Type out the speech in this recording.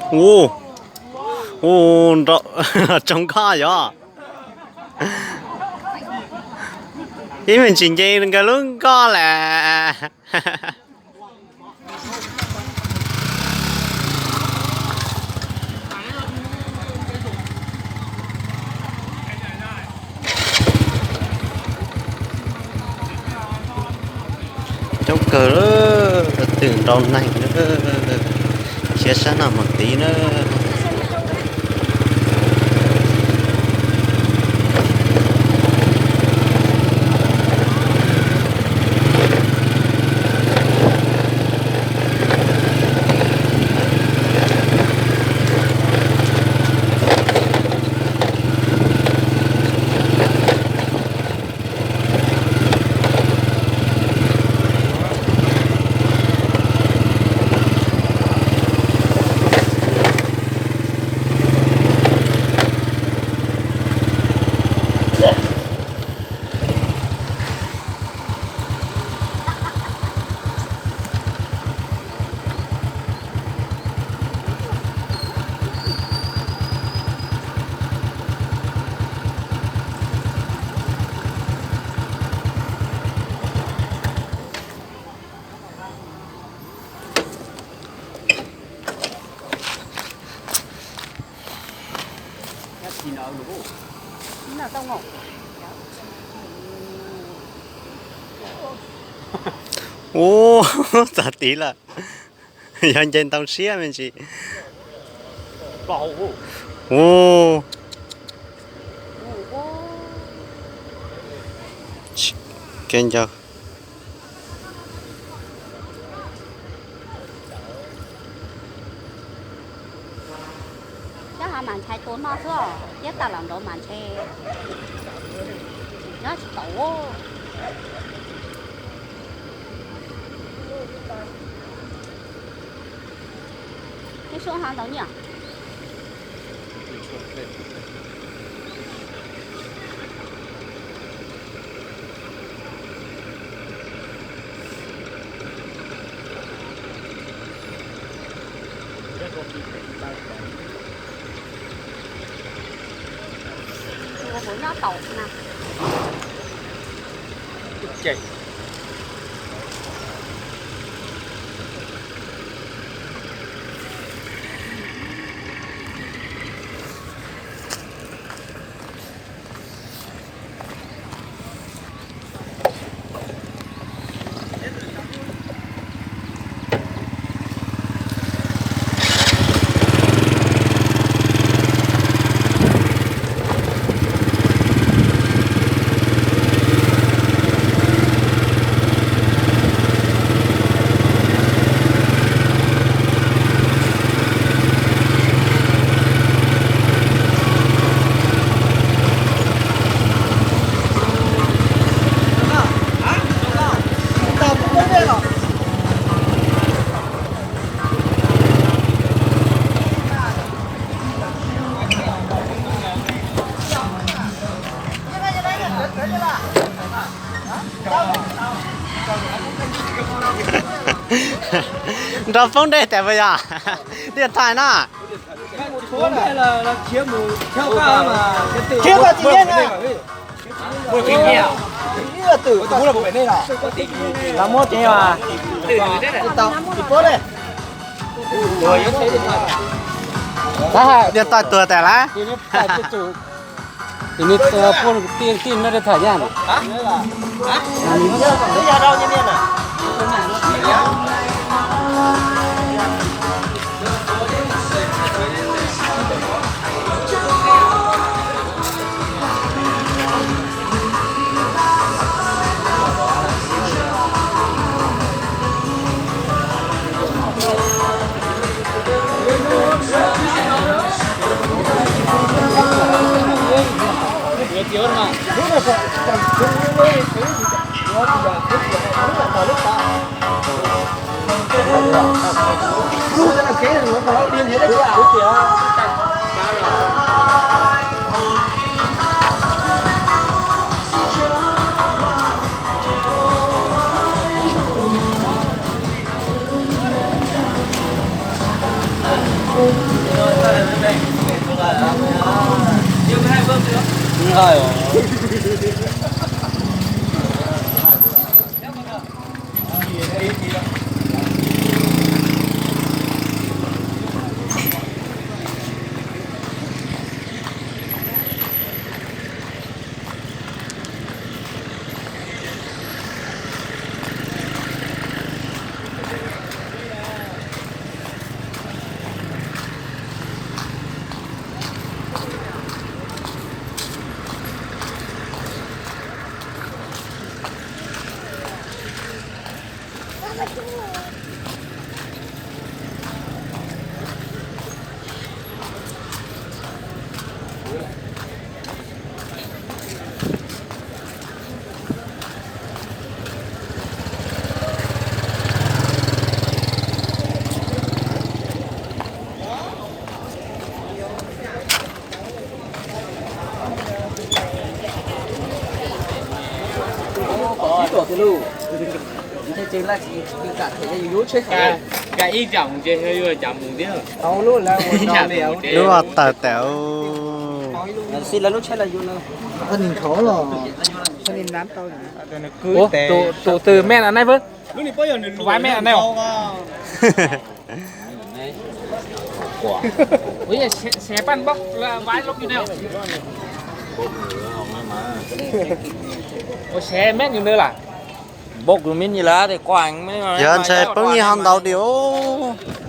Ua, ua, tsoom nkoj yog ib me ntsis nce nkawd lub nkoj lawm. Coob kawg, twm nrau neeg, khiav sab no mus tid na. Ub, txog tid lawm. Yog nce ntoo siab me ntsis. Ub, kev ncaus. Cov hav mas ntshai tua noj xwb, thiab tawm los nraud mas ntshai nyob tsis tau. Ib suab hav ntau nyiaj. Ua kuv nyob taus na. Nrog poob dej tas puas yog? Diaj thais na. Khiav kom tsis yeej na. Ib tug twm los muab tsev os. Tsis paub li. Diaj thais tuag tas lawm. Tus nws puag tij tij no diaj thais yaj. Lub tawm tawm. Tus twg me na nai vab? Vab me na nai. Ua xyov me nyuam nws lam. Yog ntshai poob ib ho ntau diam.